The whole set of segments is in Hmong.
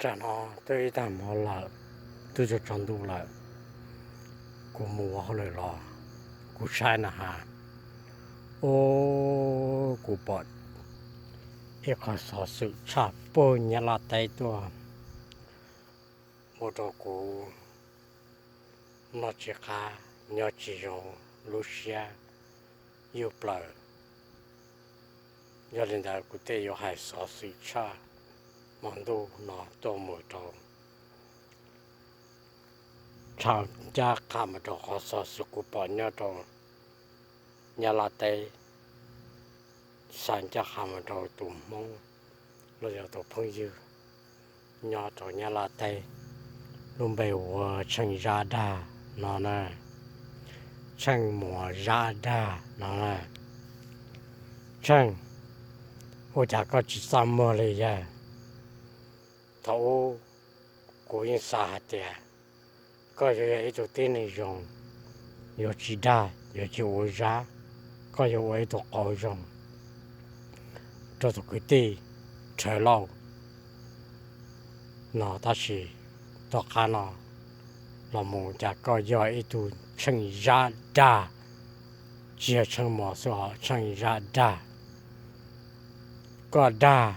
Tam no twb ib tag hmo lawm, twb tsaus ntuj lawm, kuv mus ua hauj lwm los kuv saib na has, o, kuv pom ib qho xov xwm tshaj puag Nyab Laj teb tuaj ua rau kuv noj tsis qab nyob tsis zoo, lub siab yuj plaws. Yog li ntawd kuv thiaj yuav hais xov xwm tshaj hmo ntuj no tuaj mus rau, tshaj ncaj qha mus rau qhov xov xwm kuv pom nyob rau Nyab Laj teb, xa ncaj qha mus rau tus Hmoob los yog tus phooj ywg nyob rau Nyab Laj teb, lub npe hu ua Tsheej Zab Dag no na, Tsheej Muas Zab Dag no na. Tsheej, ua cas koj tsis txaj muag li yawg? Thaum ub kuv yeej xav hais tias koj yuav yog ib tug tib neeg zoo, yuav tsis dag, yuav tsis ua zab, koj yuav ua ib tug qauv zoo rau tus kwv tij Rhawv Lauj no, tab sis tom qab no los mus cas koj yog ib tug Tsheej Zab Dag, tsis yog Tsheej Muas xwb os, Tsheej Zab Dag. Koj dag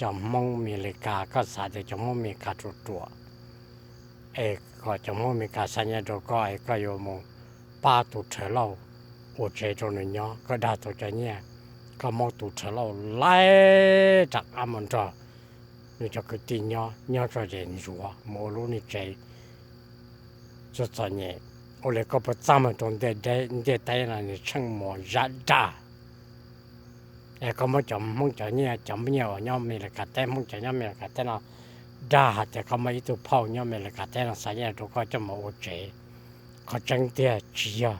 cov Hmoob Amelikas, koj xav tias cov Hmoob Amelikas ruam ruam, es kom cov Hmoob Amelikas xa nyiaj rau koj es koj yuav mus pab tus Rhawv Lauj ua tsev rau nws nyob, koj dag tau cov nyiaj, koj muab tus Rhawv Lauj laij rov qab mus nrog nws cov kwv tij nyob, nyob tso ces ntsuav mus ua lub niag tsev txom txom nyem. Ua li koj puas txaj muag rau ntiaj teb no, niag Tsheej Muas Zab Dag? Es koj muab cov Hmoob cov nyiaj, cov nyiaj uas nyob Amelikas teb, Hmoob cov nyob Amelikas teb no dag hais tias koj muaj ib tug phauj nyob Amelikas teb no xa nyiaj rau koj coj mus ua tsev. Qhov tseeb tiag tsis yog.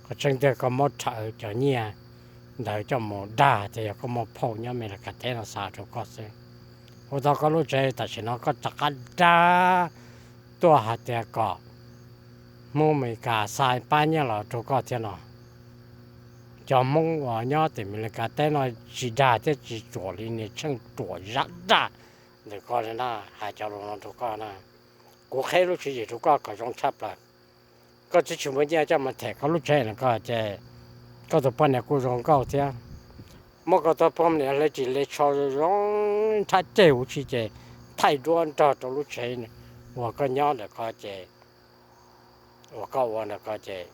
Qhov tseeb tiag koj muab rhawv cov nyiaj ntawd coj mus dag hais tias yog koj muaj phauj nyob Amelikas teb no xa rau koj xwb. Ua tau koj lub tsev tam sim no koj rov qab dag tuaj hais tias kom Hmoob Amelikas xa pab nyiaj los rau koj thiab no. Cov Hmoob uas nyob tim Amelikas teb no tsis dag thiab tsis ruam li niag Tsheej Muas Zab Dag ntawm koj li na, hais cov lus no rau koj na. Kuv qheb lub tswv yim rau koj kom zoo tshaj plaws. Koj twb tsis muaj nyiaj coj mus them koj lub tsev no koj ces koj tus poj niam kuj zoo nkauj thiab. Muab koj tus poj niam hle ris hle tsho zoo nrhab ceg huv si ces thaij duab nrog rau lub tsev uas koj nyob ntawm ko ces, uas koj ua ntawm ko ces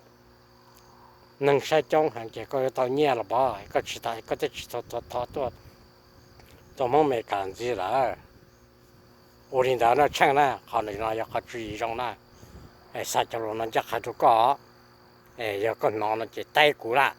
neeg saib coob heev ces koj yuav tau nyiaj los pov, koj tsis tas koj thiaj tsis tau thov tuaj tus Hmoob Amelikas ntxiv lawm. Ua li ntawd no Tsheej na, qhov no yog qhov tswv yim zoo na, es xa cov lus no ncaj qha rau koj. Es yog koj hnov no ces teb kuv lawm.